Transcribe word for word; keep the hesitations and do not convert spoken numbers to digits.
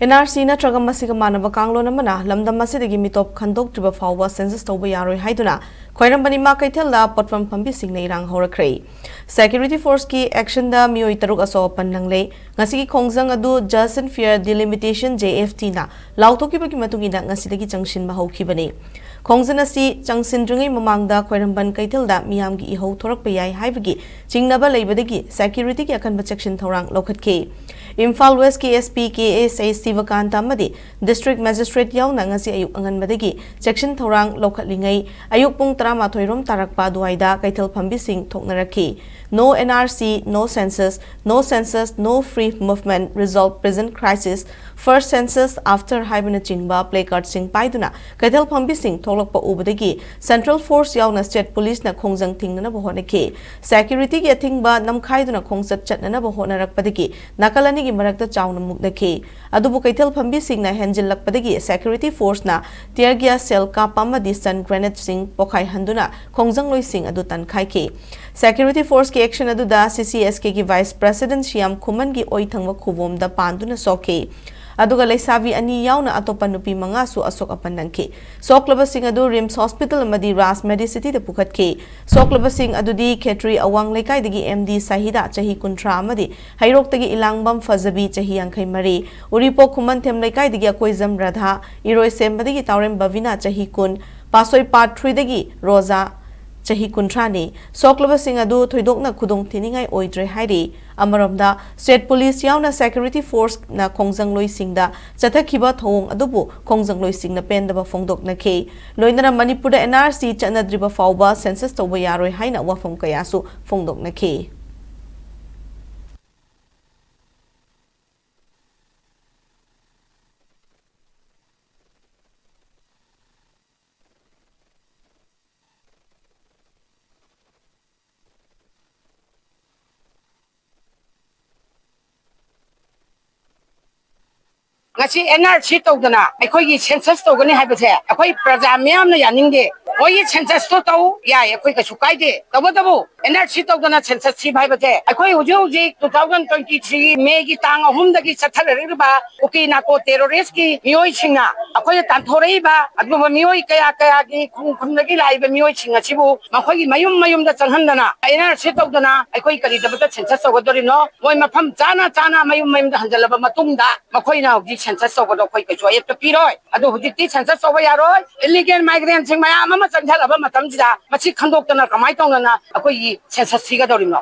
And R C ꯅꯠꯇ꯭ꯔꯒ ꯃꯁꯤꯒ ꯃꯥꯟꯅꯕ ꯀꯥꯡꯂꯣꯟ ꯑꯃꯅ ꯂꯝꯗꯝ ꯑꯁꯤꯗꯒꯤ ꯃꯤꯇꯣꯞ ꯈꯟꯗꯣꯛꯇ꯭ꯔꯤꯕ ꯐꯥꯎꯕ ꯁꯦꯟꯁꯁ ꯇꯧꯕ ꯌꯥꯔꯣꯏ ꯍꯥꯏꯗꯨꯅ ꯈ꯭ꯋꯥꯏꯔꯝꯕꯟ ꯏꯃꯥ ꯀꯩꯊꯦꯜꯗ ꯄꯣꯠꯐꯝ ꯐꯝꯕꯤꯁꯤꯡꯅ ꯏꯔꯥꯡ ꯍꯧꯔꯛꯈ꯭ꯔꯦ꯫ ꯁꯦꯀ꯭ꯌꯨꯔꯤꯇꯤ ꯐꯣꯔꯁꯀꯤ ꯑꯦꯛꯁꯟꯗ ꯃꯤꯑꯣꯏ ꯇꯔꯨꯛ ꯑꯁꯣꯛ ꯑꯄꯟ ꯅꯪꯂꯦ꯫ ꯉꯁꯤꯒꯤ ꯈꯣꯡꯖꯪ ꯑꯗꯨ Just and Fair Delimitation, J F T, ꯅ ꯂꯥꯎꯊꯣꯛꯈꯤꯕꯒꯤ ꯃꯇꯨꯡ ꯏꯟꯅ ꯉꯁꯤꯗꯒꯤ ꯆꯪꯁꯤꯟꯕ ꯍꯧꯈꯤꯕꯅꯤ꯫ ꯈꯣꯡꯖꯪ ꯑꯁꯤ ꯆꯪꯁꯤꯟꯗ꯭ꯔꯤꯉꯩ ꯃꯃꯥꯡꯗ ꯈ꯭ꯋꯥꯏꯔꯝꯕꯟ ꯀꯩꯊꯦꯜꯗ ꯃꯤꯌꯥꯝꯒꯤ ꯏꯍꯧ ꯊꯣꯔꯛꯄ ꯌꯥꯏ ꯍꯥꯏꯕꯒꯤ ꯆꯤꯡꯅꯕ ꯂꯩꯕꯗꯒꯤ ꯁꯦꯀ꯭ꯌꯨꯔꯤꯇꯤꯒꯤ ꯑꯀꯟꯕ ꯆꯦꯛꯁꯤꯟ ꯊꯧꯔꯥꯡ ꯂꯧꯈꯠꯈꯤ꯫ ꯏꯝꯐꯥꯜ ꯋꯦꯁꯀꯤ S P K S A ꯁꯤꯕꯀꯥꯟꯇ ꯑꯃꯗꯤ ꯗꯤꯁꯇ꯭ꯔꯤꯛ ꯃꯦꯖꯤꯁꯇ꯭ꯔꯦꯠ ꯌꯥꯎꯅ ꯉꯁꯤ ꯑꯌꯨꯛ ꯑꯉꯟꯕꯗꯒꯤ ꯆꯦꯛꯁꯤꯟ ꯊꯧꯔꯥꯡ ꯂꯧꯈꯠꯂꯤꯉꯩ, ꯑꯌꯨꯛ ꯄꯨꯡ ꯇꯔꯥꯃꯥꯊꯣꯏ ꯔꯣꯝ ꯇꯥꯔꯛꯄ ꯑꯗꯨꯋꯥꯏꯗ ꯀꯩꯊꯦꯜ ꯐꯝꯕꯤꯁꯤꯡ ꯊꯣꯛꯅꯔꯛꯈꯤ꯫ "No N R C, no census, no census, no free movement, resolve present crisis, first census after" ꯍꯥꯏꯕꯅꯆꯤꯡꯕ ꯄ꯭ꯂꯦꯀꯥꯔꯠꯁꯤꯡ ꯄꯥꯏꯗꯨꯅ ꯀꯩꯊꯦꯜ ꯐꯝꯕꯤꯁꯤꯡ ꯊꯣꯛꯂꯛꯄ ꯎꯕꯗꯒꯤ ꯁꯦꯟꯇ꯭ꯔꯦꯜ ꯐꯣꯔꯁ ꯌꯥꯎꯅ ꯁ꯭ꯇꯦꯠ ꯄꯨꯂꯤꯁꯅ ꯈꯣꯡꯖꯪ ꯊꯤꯡꯅꯅꯕ ꯍꯣꯠꯅꯈꯤ꯫ ꯁꯦꯀ꯭ꯌꯨꯔꯤꯇꯤꯒꯤ ꯑꯊꯤꯡꯕ ꯅꯝꯈꯥꯏꯗꯨꯅ ꯈꯣꯡꯆꯠ ꯆꯠꯅꯅꯕ ꯍꯣꯠꯅꯔꯛꯄꯗꯒꯤ ꯅꯥꯀꯜ ꯑꯅꯤꯒꯤ ꯃꯔꯛꯇ ꯆꯥꯎꯅ ꯃꯨꯛꯅꯈꯤ꯫ ꯑꯗꯨꯕꯨ ꯀꯩꯊꯦꯜ ꯐꯝꯕꯤꯁꯤꯡꯅ ꯍꯦꯟꯖꯤꯜꯂꯛꯄꯗꯒꯤ ꯁꯦꯀ꯭ꯌꯨꯔꯤꯇꯤ ꯐꯣꯔꯁꯅ tear gas shell ꯀꯥꯞꯄ ꯑꯃꯗꯤ stun grenade ꯁꯤꯡ ꯄꯣꯈꯥꯏꯍꯟꯗꯨꯅ ꯈꯣꯡꯖꯪꯂꯣꯏꯁꯤꯡ ꯑꯗꯨ ꯇꯟꯈꯥꯏꯈꯤ꯫ ꯁꯦꯀ꯭ꯌꯨꯔꯤꯇꯤ ꯐꯣꯔꯁꯀꯤ ꯑꯦꯛꯁꯟ ꯑꯗꯨꯗ C C S K ꯒꯤ ꯚꯥꯏꯁ ꯄ꯭ꯔꯦꯁꯤꯗꯦꯟꯠ ꯁꯤꯌꯥꯝ ꯈꯨꯃꯟꯒꯤ ꯑꯣꯏ ꯊꯪꯕ ꯈꯨꯕꯣꯝꯗ ꯄꯥꯟꯗꯨꯅ ꯁꯣꯛꯈꯤ꯫ ꯑꯗꯨꯒ ꯂꯩꯁꯥꯕꯤ ꯑꯅꯤ ꯌꯥꯎꯅ ꯑꯇꯣꯞꯄ ꯅꯨꯄꯤ ꯃꯉꯥꯁꯨ ꯑꯁꯣꯛ ꯑꯄꯟ ꯅꯪꯈꯤ꯫ ꯁꯣꯛꯂꯕꯁꯤꯡ ꯑꯗꯨ ꯔꯤꯝꯁ ꯍꯣꯁꯄꯤꯇꯥꯜ ꯑꯃꯗꯤ ꯔꯥꯖ ꯃꯦꯗꯤꯁꯤꯇꯤꯗ ꯄꯨꯈꯠꯈꯤ꯫ ꯁꯣꯛꯂꯕꯁꯤꯡ ꯑꯗꯨꯗꯤ ꯈꯦꯇ꯭ꯔꯤ ꯑꯋꯥꯡ ꯂꯩꯀꯥꯏꯗꯒꯤ M D ꯁꯥꯍꯤꯗꯥ, ꯆꯍꯤ ꯀꯨꯟꯊ꯭ꯔꯥ, ꯑꯃꯗꯤ ꯍꯩꯔꯣꯛꯇꯒꯤ ꯏꯂꯥꯡꯕꯝ ꯐꯖꯕꯤ, ꯆꯍꯤ ꯌꯥꯡꯈꯩ ꯃꯔꯤ, ꯎꯔꯤꯄꯣꯛ ꯈꯨꯃꯟꯊꯦꯝ ꯂꯩꯀꯥꯏꯗꯒꯤ ꯑꯀꯣꯏꯖꯝ ꯔꯥꯙꯥ, ꯏꯔꯣꯏꯁꯦꯝꯕꯗꯒꯤ ꯇꯥꯎꯔꯦꯝ ꯕꯕꯤꯅꯥ, ꯆꯍꯤ ꯀꯨꯟ, ꯄꯥꯠꯁꯣꯏ ꯄꯥꯔꯠ ꯊ꯭ꯔꯤꯗꯒꯤ ꯔꯣꯖꯥ, ꯆꯍꯤ ꯀꯨꯟꯊ꯭ꯔꯥꯅꯤ꯫ ꯁꯣꯛꯂꯕꯁꯤꯡ ꯑꯗꯨ ꯊꯣꯏꯗꯣꯛꯅ ꯈꯨꯗꯣꯡꯊꯤꯅꯤꯡꯉꯥꯏ ꯑꯣꯏꯗ꯭ꯔꯦ ꯍꯥꯏꯔꯤ꯫ ꯑꯃꯔꯣꯝꯗ, ꯁ꯭ꯇꯦꯠ ꯄꯨꯂꯤꯁ ꯌꯥꯎꯅ ꯁꯦꯀ꯭ꯌꯨꯔꯤꯇꯤ ꯐꯣꯔꯁꯅ ꯈꯣꯡꯖꯪꯂꯣꯏꯁꯤꯡꯗ ꯆꯠꯊꯈꯤꯕ ꯊꯧꯑꯣꯡ ꯑꯗꯨꯕꯨ ꯈꯣꯡꯖꯪꯂꯣꯏꯁꯤꯡꯅ ꯄꯦꯟꯗꯕ ꯐꯣꯡꯗꯣꯛꯅꯈꯤ꯫ ꯂꯣꯏꯅꯅ ꯃꯅꯤꯄꯨꯔꯗ N R C ꯆꯠꯅꯗ꯭ꯔꯤꯕ ꯐꯥꯎꯕ ꯁꯦꯟꯁꯁ ꯇꯧꯕ ꯌꯥꯔꯣꯏ ꯍꯥꯏꯅ ꯋꯥꯐꯝ ꯀꯌꯥꯁꯨ ꯐꯣꯡꯗꯣꯛꯅꯈꯤ꯫ ꯉꯁꯤ ꯑꯦꯟ ꯑꯥꯔ ꯁꯤ ꯇꯧꯗꯅ ꯑꯩꯈꯣꯏꯒꯤ ꯁꯦꯟꯁꯁ ꯇꯧꯒꯅꯤ ꯍꯥꯏꯕꯁꯦ ꯑꯩꯈꯣꯏ ꯄ꯭ꯔꯖꯥ ꯃꯤꯌꯥꯝꯅ ꯌꯥꯅꯤꯡꯗꯦ꯫ ꯃꯣꯏꯒꯤ ꯁꯦꯟꯁꯁꯇꯣ ꯇꯧ ꯌꯥꯏ, ꯑꯩꯈꯣꯏ ꯀꯩꯁꯨ ꯀꯥꯏꯗꯦ꯫ ꯇꯧꯕꯇꯕꯨ ꯑꯦꯟ ꯑꯥꯔ ꯁꯤ ꯇꯧꯗꯅ ꯁꯦꯟꯁꯁ ꯊꯤꯕ ꯍꯥꯏꯕꯁꯦ ꯑꯩꯈꯣꯏ ꯍꯧꯖꯤꯛ ꯍꯧꯖꯤꯛ two thousand twenty three ꯃꯦꯒꯤ ꯇꯥꯡ ꯑꯍꯨꯝꯗꯒꯤ ꯆꯠꯊꯔꯛꯂꯤꯕ ꯀꯨꯀꯤ ꯅꯥꯀꯣ ꯇꯦꯔꯣꯔꯤꯁꯀꯤ ꯃꯤꯑꯣꯏꯁꯤꯡꯅ ꯑꯩꯈꯣꯏꯗ ꯇꯥꯟꯊꯣꯔꯛꯏꯕ ꯑꯗꯨꯒꯨꯝꯕ ꯃꯤꯑꯣꯏ ꯀꯌꯥ ꯀꯌꯥꯒꯤ ꯈꯨꯡꯒꯪꯗꯒꯤ ꯂꯥꯛꯏꯕ ꯃꯤꯑꯣꯏꯁꯤꯡ ꯑꯁꯤꯕꯨ ꯃꯈꯣꯏꯒꯤ ꯃꯌꯨꯝ ꯃꯌꯨꯝꯗ ꯆꯪꯍꯟꯗꯅ ꯑꯦꯟ ꯑꯥꯔ ꯁꯤ ꯇꯧꯗꯅ ꯑꯩꯈꯣꯏ ꯀꯔꯤꯗꯃꯛꯇ ꯁꯦꯟꯁꯁ ꯇꯧꯒꯗꯧꯔꯤꯅꯣ? ꯃꯣꯏ ꯃꯐꯝ ꯆꯥꯅ ꯆꯥꯅ ꯃꯌꯨꯝ ꯃꯌꯨꯝꯗ ꯍꯟꯖꯜꯂꯕ ꯃꯇꯨꯡꯗ ꯃꯈꯣꯏꯅ ꯍꯧꯖꯤꯛ ꯁꯦꯟꯁꯁ ꯇꯧꯕꯗꯣ ꯑꯩꯈꯣꯏ ꯀꯩꯁꯨ ꯑꯌꯦꯠꯄ ꯄꯤꯔꯣꯏ꯫ ꯑꯗꯣ ꯍꯧꯖꯤꯛꯇꯤ ꯁꯦꯟꯁꯁ ꯇꯧꯕ ꯌꯥꯔꯣꯏ꯫ ꯏꯂꯤꯒꯦꯜ ꯃꯥꯏꯒ꯭ꯔꯦꯟꯁꯤꯡ ꯃꯌꯥꯝ ꯑꯃ ꯆꯪꯁꯜꯂꯕ ꯃꯇꯝꯁꯤꯗ ꯃꯁꯤ ꯈꯟꯗꯣꯛꯇꯅ ꯀꯃꯥꯏꯅ ꯇꯧꯗꯅ ꯑꯩꯈꯣꯏꯒꯤ ꯁꯦꯟꯁꯁ ꯊꯤꯒꯗꯧꯔꯤꯕꯅꯣ?